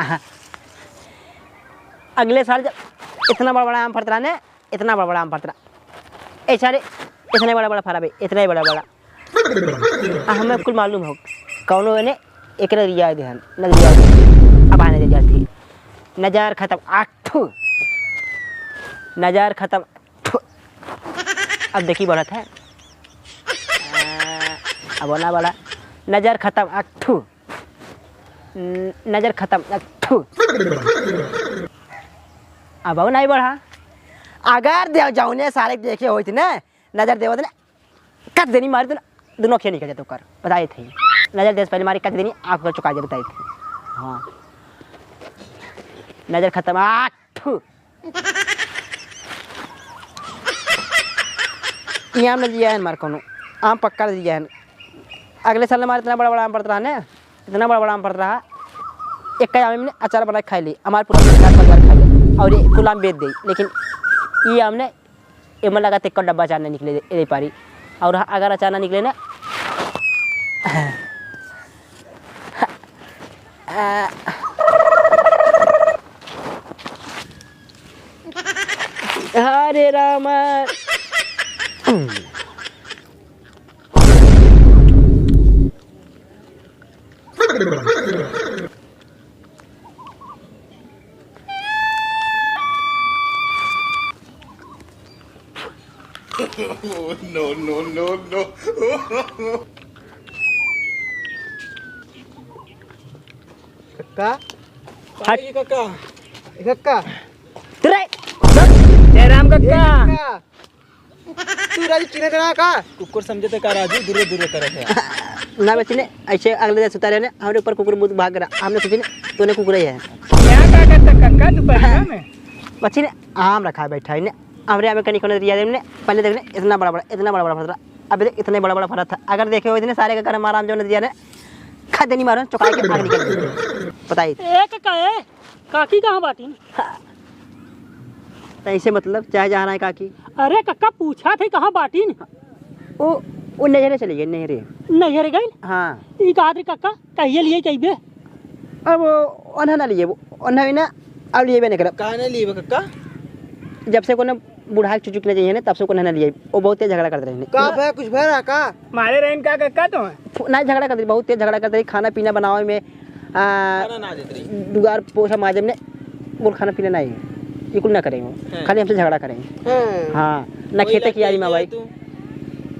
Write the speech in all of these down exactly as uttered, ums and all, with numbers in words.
हाँ। अगले साल जब इतना बड़ा बड़ा आम फरत रहा ने, इतना बड़ा बड़ा आम फरत रहा। ए सारे, इतने बड़ा बड़ा फरा बे, इतने बड़ा बड़ा। आ, हमें कुल मालूम हो, कौनो एने एकरे रिया देहन, नजरिया देहन। अब आने दे जाती। नजर खत्म, आठू। नजर खत्म, ठू। अब देखी बढ़त है। आ, अब ना बढ़ा। नजर खत्म, आठू। न-, नजर खत्म, आ, थू। अब और नहीं बढ़ा। अगर दे-, जौने सारे के देखे होइत ना, नजर देवत ना, कट देनी मार देना, दोनों अखियाँ निकल जाते ओकर, बताए थे। नजर देस पहले मारी, कट देनी, आँख ओकर चुका जाए, बताए थे। हाँ। नजर खत्म, आ, थू। ई आम न जिया है मार कोनो, आम पक्का न जिया है। अगले साल हमारे इतना बड़ा बड़ा आम पड़त रहा ने, इतना बड़ा बड़ा आम पड़त रहा, एक आम में अचार बना के खाई ली, हमारे पूरा परिवार, परिवार खा ली, और ये कुल आम बेच दे। लेकिन ये आम ने, ये मन लगा तो एक डब्बा अचार नहीं निकले दे, दे पारी। और अगर अचार ना निकले ना, हरे राम। No, no, no, no। कक्का? हट। कक्का? कक्का? तेरे जय राम कक्का। कक्का? तू राजू चिन्हत रहा का? कुकुर समझे थे का राजू? दूरे दूरे करे थे। ना बच्ची ने, ऐसे अगले दिन सुता रहे ने, हमरे ऊपर कुकुर मुंह भाग रहा, हमने सोची ने, तूने कुकुर ही है। यहाँ का करता कक्का दोपहरिया में? बच्ची ने आम रखा है बैठा है ने, हमरे आम में कहीं कोनो रिया ने, पहले देखने इतना बड़ा बड़ा, इतना बड़ा बड़ा फरा था, अभी देख इतने बड़ा बड़ा फरा था। अगर देखे हो इतने सारे का घर हमारा आम जो ने दिया ने, खा देनी मारो, चुका के आग निकल गई। बताइए। एक का है? काकी कहाँ बाटी? हाँ। तो ऐसे मतलब, चाहे जहाँ रहे काकी। अरे कक्का, पूछा थे कहाँ बाटी न? ओ, ओ नैहरे चली गई, नैहरे। नैहरे गई? हाँ। ई कहा रे कक्का, कहिए लिए चाहिए? अब ओन्हा ना लिए, ओन्हा भी ना, अब लिए भी नहीं करब। काहे ना लिए कक्का? जब से कोनो बुढ़ा के चुचुक ना चाहिए ना, तब से कोनो ना लिए। वो बहुत तेज झगड़ा करते रहे। का भय, कुछ भय रहा का? मारे रहे का कक्का तो? फु-, ना झगड़ा करते, बहुत तेज झगड़ा करते रहे, खाना पीना बनावे में, आ, खाना ना देते रहे। दुआर पोछा माजे में, बोल खाना पीना नहीं, ये कुल ना करेंगे, हाँ। खाली हमसे झगड़ा करेंगे। हाँ। हाँ, ना वही खेते की लाके आरी में भाई। तू।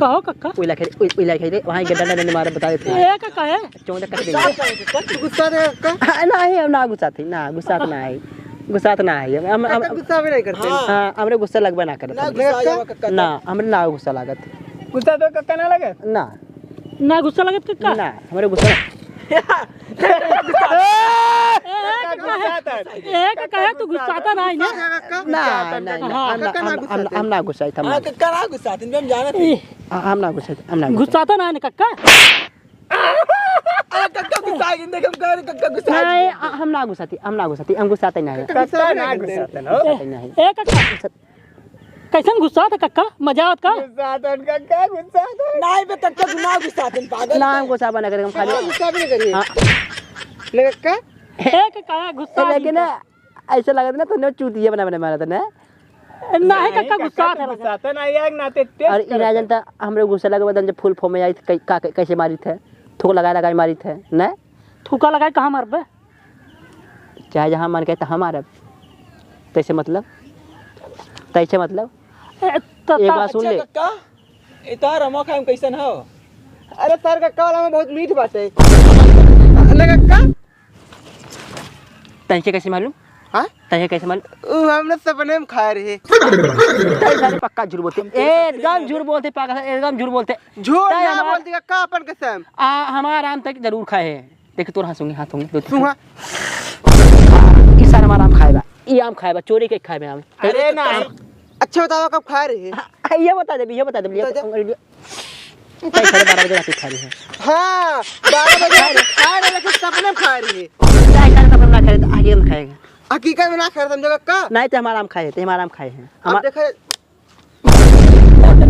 कहो कक्का। वही लाके, वही, वही लाके रे, वहाँ गड्ढा डालने मारे बता देते हैं। ये कक्का है? चौदह कट गुस्सा देंगे। काहे के? कब गुस्सा दे कक्का? हाँ, नहीं, हम ना गुस्सा थे, ना, गुस्सा तो ना है। गुस्सा तो ना है, हम, हम, कक्का हम, गुस्सा भी नहीं करते। हाँ। हाँ, हमरे गुस्सा लगबे ना करे। ना गुस्सा जावा कक्का तो। ना, हमरे ना गुस्सा लागत। गुस्सा तो कक्का ना लगे? ना। ना गुस्सा लगत कक्का? ना, हमरे गुस्सा ए, ए, कक्का है, ए, कक्का है, तू गुस्साता ना है ना? ना, ना, ना, हाँ। हम ना, कक्का ना हम, हम, गुस्साते। हम ना गुस्साई, हम ना हाँ, कक्का ना गुस्साते, हम जानत ए। हैं। हाँ, हम ना गुस्साई, हम ना गुस्साई। गुस्साता ना है ना कक्का? अरे कक्का गुस्सा गए, देख हम कह रहे कक्का गुस्सा नहीं, गए। हम ना गुस्साती, हम ना गुस्साती, हम गुस्साते नहीं। कक्का गुस्सा ना करते। गुस्साते नहीं। ए, ए, कक्का। कैसन गुस्सा था कक्का? मजा आवत का? गुस्सा था कक्का, गुस्सा था। नहीं बे कक्का, गुना गुस्सा था, पागल ना, है। हम गुस्सा बना करे, हम खाली हाँ, गुस्सा भी नहीं करिए। हाँ। ले कक्का। ए, कक्का, गुस्सा ए, लेकिन नहीं ना, ऐसा लगत ना, तूने चूतिया बना, बना मारा था ना। नहीं, कक्का, नहीं, गुस्सा कक्का, था। गुस्सा था ना, यार, नाते तेज और करता। इना जनता, हमरे गुस्सा लगे बदन जब फूल फॉर्म में आई, कै-, का, कै-, कैसे मारी थे? थूक लगाए, लगाए मारी थे, ना? थूका लगाए, कहाँ मारबे? चाहे जहाँ मन कहे, तहाँ मारब। तैसे मतलब? तैसे मतलब? ए, त-, एक त-, बात सुन अच्छा ले। कक्का, ए, तोहार अमवा खाए में कैसन हो? अरे, सर कक्का वाला में बहुत मीठ बाटे। ले कक्का। तैसे कैसे मालूम? हाँ? तैसे कैसे मालूम? उ हमने सपने में खाए रहे। तै सारे पक्का झूठ बोलते। एकदम झूठ बोलते, पागल है, एकदम झूठ बोलते। झूठ तै ना हमार बोलते कक्का, अपन कसम। आ, हमार आम तक जरूर खाए है। देख, तोर हाथ होंगे, हाथ होंगे, दो तीन। सुहा। ई सारा हमार आम खाए बा, ई आम खाए बा, चोरी के खाए बा आम। अरे ना। अच्छा बतावा, कब खाए रहे? हाँ, ये बता दे, ये बता दे, ये बता दे। तै साढ़े बारह बजे रात खाए रहे। हाँ, बारह बजे रात खाए रहे, लेकिन सपने में खाए रहे। तै साढ़े सपने में ना खाए, तो आगे हम खाएंगे। हकीकत में ना खाए, समझे कक्का? नहीं, तै हमार आम खाए, तै हमार आम खाए हैं। अब हमार देखा,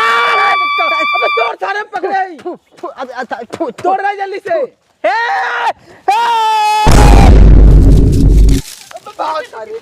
अबे तोड़ सारे पकड़े। फु, फु, अबे, अ, फु, फु। तोड़ रहा जल्दी से। ए, ए। अबे भाग सारे।